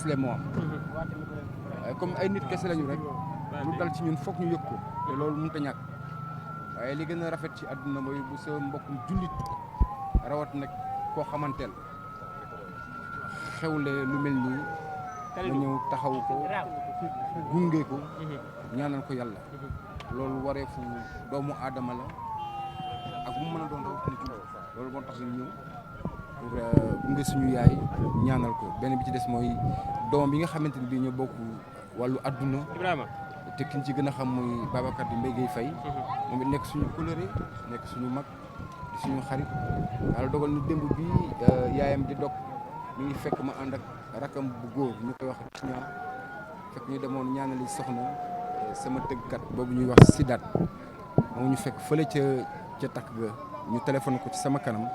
le moo am comme ay nit kese lañu rek lu dal ci ñun foog ñu yëg ko te loolu mënut a ñàkk waaye li gën a rafet ci àdduna mooy bu sa mbokkum jullit rawat nag koo xamanteel xewle lu mel nii nga ñëw taxaw ko gunge ko ñaanal ko yàlla loolu wareefu doomu aadama la ak mu mën a doon rawat na loolu moo tax ñu ñëw pour gunge suñu yaay ñaanal ko benn bi ci des mooy doom bi nga xamante ni bii ñoo bokk wàllu àdduna te kiñ ci gën a xam muy Babacar di Mbaye Gueye Faye moom it nekk suñu coloré nekk suñu mag di suñu xarit yàlla dogal ni démb bi yaayam di dog mi ngi fekk ma ànd ak rakam bu góor ñu koy wax ñaa fekk ñu demoon ñaanali soxna sama tëggkat boobu ñuy wax Sidaat moom ñu fekk fële ca takk ga ñu téléphoné ko ci sama kanam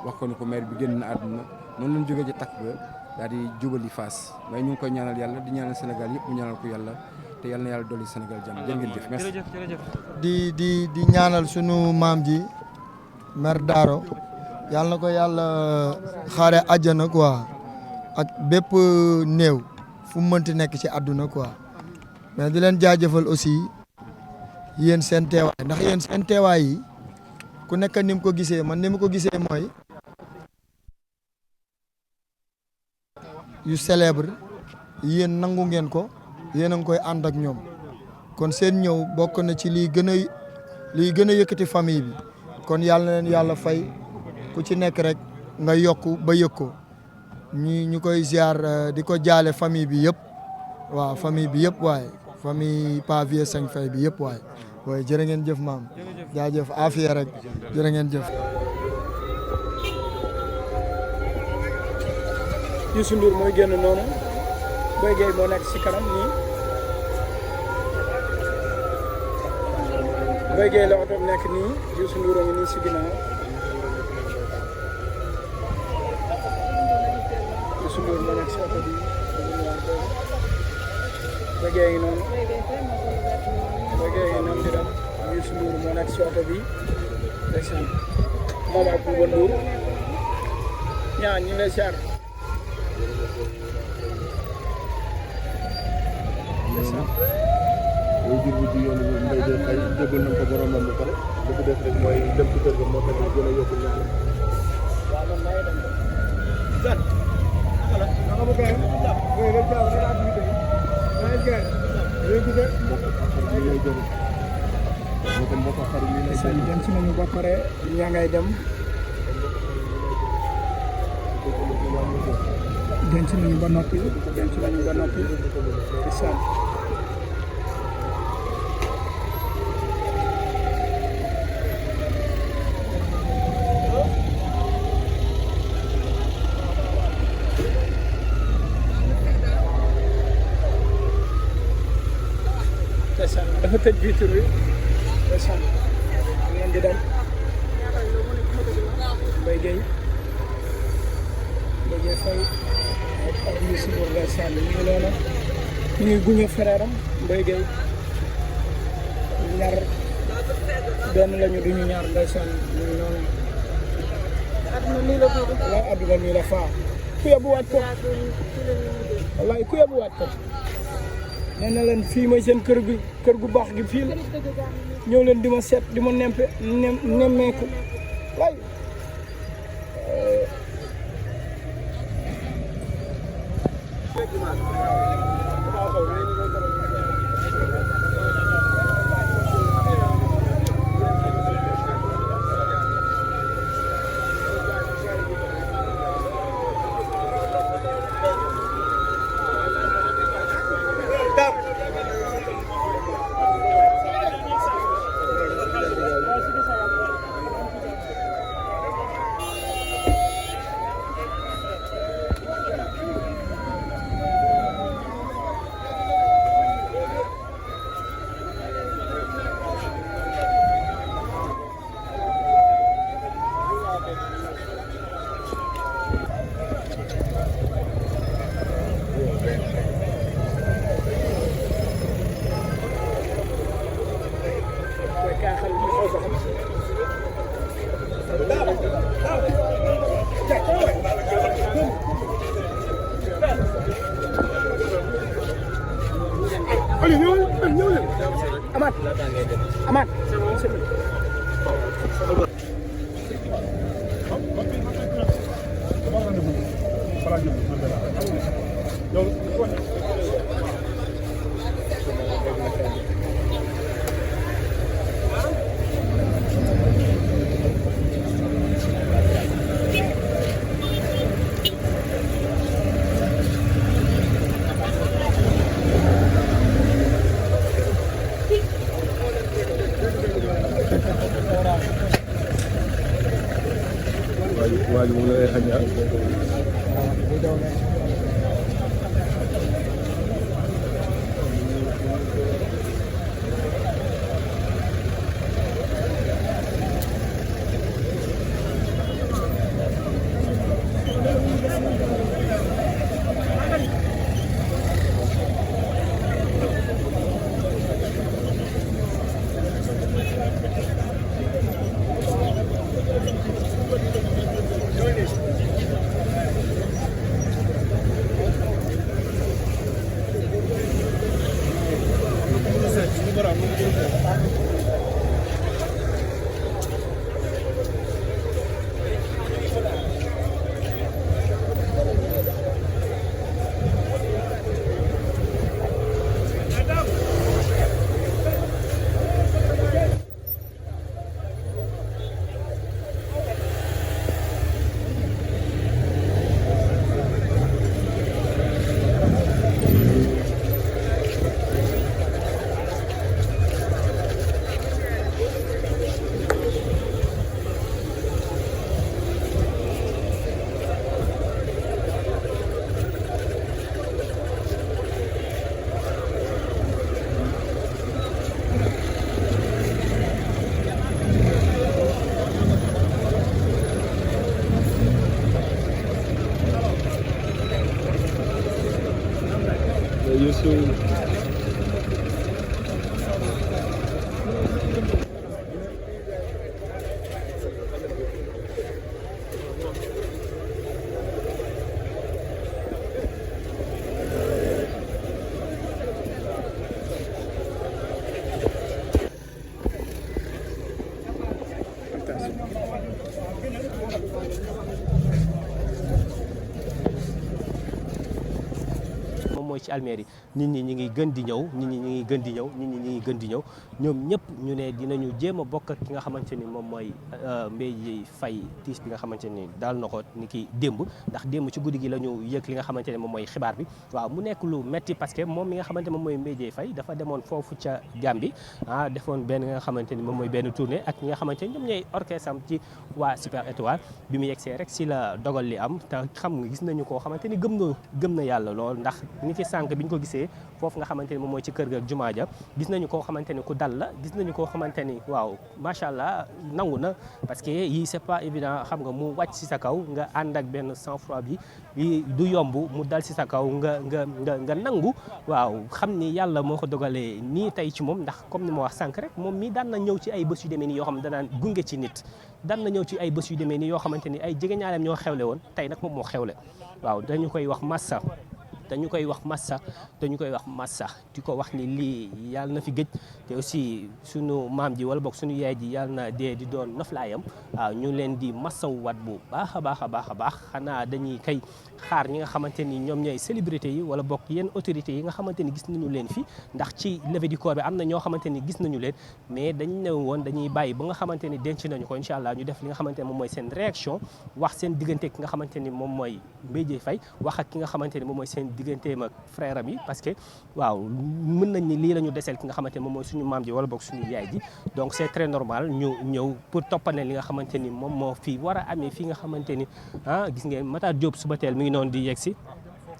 wax ko ni ko maire bi génn na àdduna noonu lañ jógee ca takk ga daal di jubali Fass mais ñu ngi koy ñaanal yàlla di ñaanal Sénégal yëpp ñu ñaanal ko yàlla te yàlla na yàlla dolli Sénégal jàmm jërë ngeen jëf merci di ñaanal sunu maam ji maire Daro yàlla na ko yàlla xaare àjjana quoi ak bépp néew fu mu mënti nekk ci àdduna quoi mais di leen jaajëfal aussi yéen seen teewaay ndax yéen seen teewaay yi ku nekk ni mu ko gisee man ni mu ko gisee mooy yu célèbre yéen nangu ngeen ko yéen a ngi koy ànd ak ñoom kon seen ñëw bokk na ci liy gën a yëkkati famille bi kon yàlla na leen yàlla fay ku ci nekk rek nga yokk ba yëg ko ñu koy ziar di ko jaale famille bi yëpp waaw famille bi yëpp waaye famille Pa Vieux Seng Faye bi yëpp waaye waaye jërë ngeen jëf maam jaajëf afiya rek jërë ngeen jëf. Youssou Ndour mooy génn noonu Mbaye Gueye moo nekk ci kanam nii Mbaye Gueye la oto nekk nii Youssou Ndour a ngi nii ci ginnaaw Youssou Ndour moo nekk ci oto bi Mbaye Gueye ngi noonu Mbaye Gueye ngi noonu di dem Youssou Ndour moo nekk ci oto bi ndeysaan moom ak Bouba Ndour ñaar ñu lay siyaar mooy jur bi di yoon Mbaye Gueye Faye jébal nañ ko boromam ba pare li ko def rek mooy dem ci kër ga moo tax ñu gën a yóbbu ñaan dem ci nañu ba pare ñaa ngay dem denc nañu ba noppi isaan dafa tëj vitre bi isaan ngeen di dem Mbaye Gueye Faye ak Youssou Ndour ndeysaan ñu ngi noonu ñu ngi gunge frère am Mbaye Gueye ñaar benn lañu duñu ñaar ndeysaan ñu ngi noonu adduna nii la faa ku yóbbu waaj ko wallaay ku yóbbu waaj ko nee na leen fii mooy seen kër gu baax gi fii la ñëw leen di ma seet di ma nemmeeku waay waaju moom la lay xañ Youssou ci Almere nit ñi ñi ngi gën di ñëw nit ñi ñi ngi gën di ñëw nit ñi ñi ngi gën di ñëw ñoom ñëpp ñu ne dinañu jéem a bokk ak ki nga xamante ni moom mooy Mbaye Faye tiis bi nga xamante ni daal na ko ni ki démb ndax démb ci guddi gi la ñu yëg li nga xamante ne moom mooy xibaar bi waaw mu nekk lu metti parce que moom mi nga xamante moom mooy Mbaye Faye dafa demoon foofu ca Gambie defoon benn nga xamante ni moom mooy benn tournée ak ñi nga xamante ni ñoom ñooy orchestre am ci waa Super Étoile bi mu yegsee rek si la dogal li am te xam nga gis nañu koo xamante ni gëm na yàlla lool ndax ni ki sànq bi ñu ko gisee foofu nga xamante ni moom mooy ci kër ga ak jumaa ja gis nañu koo xamante ni ku dal la gis nañu koo xamante ni waaw macha allah nangu na parce que yii c'est pas évident xam nga mu wàcc si sa kaw nga ànd ak benn sang-froid bi lii du yomb mu dal si sa kaw nga nangu waaw xam ni yàlla moo ko dogalee nii tey ci moom ndax comme ni ma wax sànq rek moom mii daan na ñëw ci ay bés yu demee nii yoo xam ne danaan gunge ci nit daan na ñëw ci ay bés yu demee nii yoo xamante ni ay jegeñaaleem ñoo xewle woon tey nag moom moo xewle waaw dañu koy wax massa dañu koy wax massa di ko wax ni lii yàlla na fi gëj te aussi sunu maam ji wala boog sunu yaay ji yàlla na dee di doon noflaayam waaw ñu leen di massawuwaat bu baax a baax xanaa dañuy kay xaar ñi nga xamante ni ñoom ñooy célébrité yi wala boog yenn autorités yi nga xamante ni gis nañu leen fi ndax ci levée du corps bi am na ñoo xamante ni gis nañu leen mais dañu ne woon dañuy bàyyi ba nga xamante ni denc nañu ko incha allah ñu def li nga xamante ni moom mooy seen réaction wax seen diggante ki nga xamante ni moom mooy Mbaye Faye wax ak ki nga xamante ni moom mooy seen digganteem ak frère am yi parce que waaw mën nañ ni lii la ñu deseel ki nga xamante ni moom mooy suñu maam ji wala boog suñu yaay ji donc c'est très normal ñu ñëw pour toppane li nga xamante ni moom moo fi war a amee fii nga xamante ni gis ngeen Matar Diop Subatel mi ngi noonu di yegg si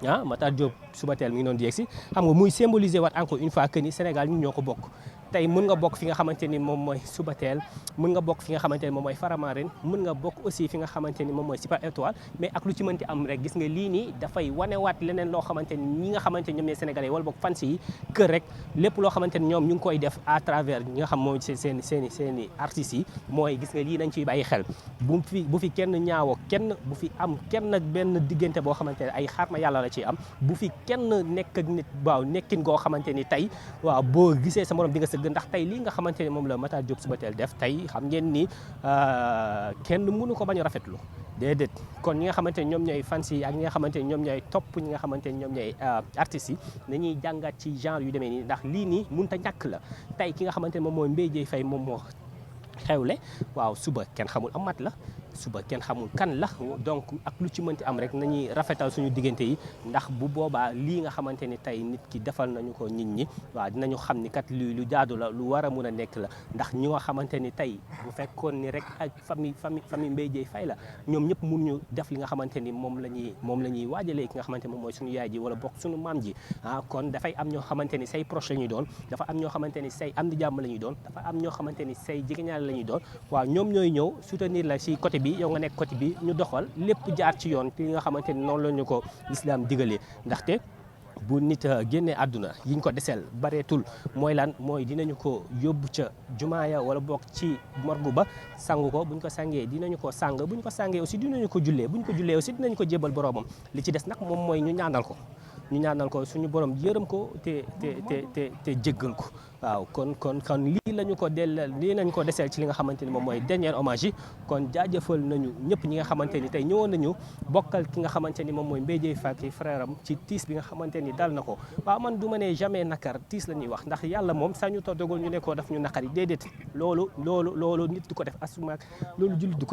Matar Diop Subatel mi ngi noonu di yegg si xam nga muy symboliser waat encore une fois que ni Sénégal ñun ñoo ko bokk tey mën nga bokk fi nga xamante ni moom mooy Subatel mën nga bokk fi nga xamante ni moom mooy Faramareen mën nga bokk aussi fi nga xamante ni moom mooy Super Étoile mais ak lu ci mënti am rek gis nga lii nii dafay wanewaat leneen loo xamante ni ñi nga xamante ni ñoom ñooy sénégalais wala bokk fans yi kër rek lépp loo xamante ni ñoom ñu ngi koy def à travers ñi nga xam mooy seen i artistes yi mooy gis nga lii dañ ciy bàyyi xel bu fi kenn ñaawoo kenn bu fi am kenn ak benn diggante boo xamante ne ay xarma yàlla la ciy am bu fi kenn nekk ak nit waaw nekkin goo xamante ni tey waaw boo gisee sa morom di nga sëgg ndax tey lii nga xamante ni moom la Matar Diop Subatel def tey xam ngeen ni kenn mënu ko bañ a rafetlu déedéet kon ñi nga xamante ni ñoom ñooy fans yi ak ñi nga xamante ni ñoom ñooy topp ñi nga xamante ni ñoom ñooy artistes yi nañuy jàngat ci genre yu demee nii ndax lii nii mënut a ñàkk la tey ki nga xamante ni moom mooy Mbaye Dieye Faye moom moo xewle waaw suba kenn xamul amat la suba kenn xamul kan la donc ak lu ci mënti am rek nañuy rafetal suñu diggante yi ndax bu boobaa lii nga xamante ni tey nit ki defal nañu ko nit ñi waaw dinañu xam ni kat lii lu jaadu la lu war a mun a nekk la ndax ñi nga xamante ni tey bu fekkoon ni rek ak famille Mbaye Dieye Faye la ñoom ñëpp mun ñu def li nga xamante ni moom la ñuy waajalee ki nga xamante ni moom mooy suñu yaay ji wala bokk suñu maam ji kon dafay am ñoo xamante ni say proche la ñuy doon dafa am ñoo xamante ni say am di jàmm la ñuy doon dafa am ñoo xamante ni say jegeñaale la ñuy doon waaw ñoom ñooy ñëw soutenir la si côté bi yow nga nekk côté bi ñu doxal lépp jaar ci yoon li nga xamante ni noonu la ñu ko lislaam digalee ndaxte bu nit génnee àdduna yiñ ko deseel bareetul mooy lan mooy dinañu ko yóbbu ca jumaaya wala bokk ci morgu ba sangu ko buñ ko sangee dinañu ko sang buñ ko sangee aussi dinañu ko jullee buñ ko jullee aussi dinañu ko jébal boroomam li ci des nag moom mooy ñu ñaanal ko suñu borom yërëm ko te jéggal ko waaw kon lii lañu ko deseel ci li nga xamante ni moom mooy dernier hommage yi kon jaajëfal nañu ñëpp ñi nga xamante ni tey ñëwoon nañu bokkal ki nga xamante ni moom mooy Mbaye Dieye Faye frère am ci tiis bi nga xamante ni dal na ko waaw man du ma ne jamais nakar tiis la ñuy wax ndax yàlla moom sañu to dogal ñu ne ko daf ñu naqari déedéet loolu nit du ko def asumaak loolu jullit du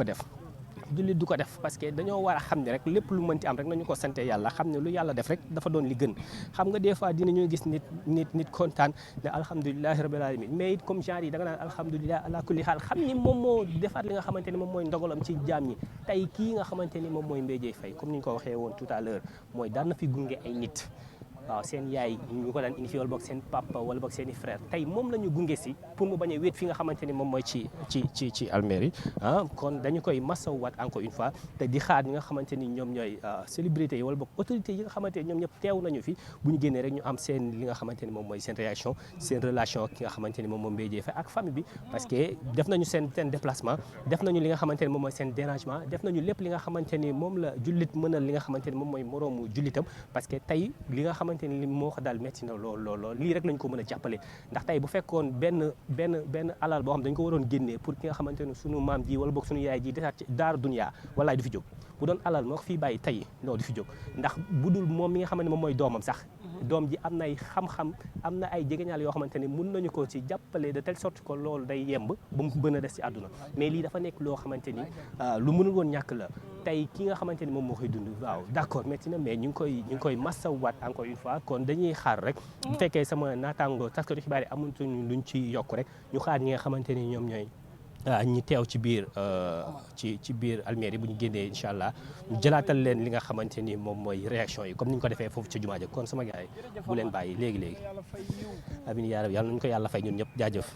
ko def parce que dañoo war a xam ne rek lépp lu mënti am rek nañu ko sante yàlla xam ne lu yàlla def rek dafa doon li gën xam nga des fois dinañu gis nit kontaan ne alhamdulilahi rabbil alamin mais it comme genre yi da nga naan alhamdulilah ala kulli xaal xam ni moom moo defaat li nga xamante ni moom mooy ndogalam ci jaam ñi tey kii nga xamante ni moom mooy Mbaye Dieye Faye comme ni ñu ko waxee woon tout à l'heure mooy daan na fi gunge ay nit waaw seen yaay ñu ko daan indi fi wala boog seen papa wala boog seen i frère tey moom la ñu gunge si pour mu bañ a wéet fi nga xamante ni moom mooy ci Almeri kon dañu koy masawaat encore une fois te di xaar ñi nga xamante ni ñoom ñooy célébrités yi wala boog autorités yi nga xamante ni ñoom ñëpp teew nañu fi bu ñu génnee rek ñu am seen li nga xamante ni moom mooy seen réaction seen relation ki nga xamante ni moom mooy Mbaye Dieye Faye ak famille bi parce que def nañu seen déplacement def nañu li nga xamante ni moom mooy seen dérangement def nañu lépp li nga xamante ni moom la jullit mënal li nga xamante ni moom mooy moroomu jullitam parce que tey li nga xamante ni li moo ko daal métti na lool lii rek lañ ko mën a jàppale ndax tey bu fekkoon benn alal boo xam dañ ko waroon génnee pour ki nga xamante ne sunu maam ji wala boog sunu yaay ji desaat ci daaru dunya wallaay du fi jóg bu doon alal moo ko fii bàyyi tey non du fi jóg ndax bu dul moom mi nga xamante ne moom mooy doomam sax doom ji am na ay xam-xam am na ay jegeñaal yoo xamante ne mun nañu ko ci jàppale de telle sorte que loolu day yemb ba mu mën a des ci àdduna mais lii dafa nekk loo xamante ni lu mënul woon ñàkk la tey ki nga xamante ni moom moo koy dund waaw d'accord métti na mais ñu ngi koy massawaat encore une fois kon dañuy xaar rek bu fekkee sama naataango taskatu xibaar yi amutuñu luñ ci yokk rek ñu xaar ñi nga xamante ni ñoom ñooy ñi teew ci biir ci biir Almeri bu ñu génnee incha allah ñu jëlaatal leen li nga xamante ni moom mooy réaction yi comme ni ñu ko defee foofu ca jumaa ja kon sama gars yi bu leen bàyyi léegi amiin yaa rabbi yàlla nañu ko yàlla fay ñun ñëpp jaajëf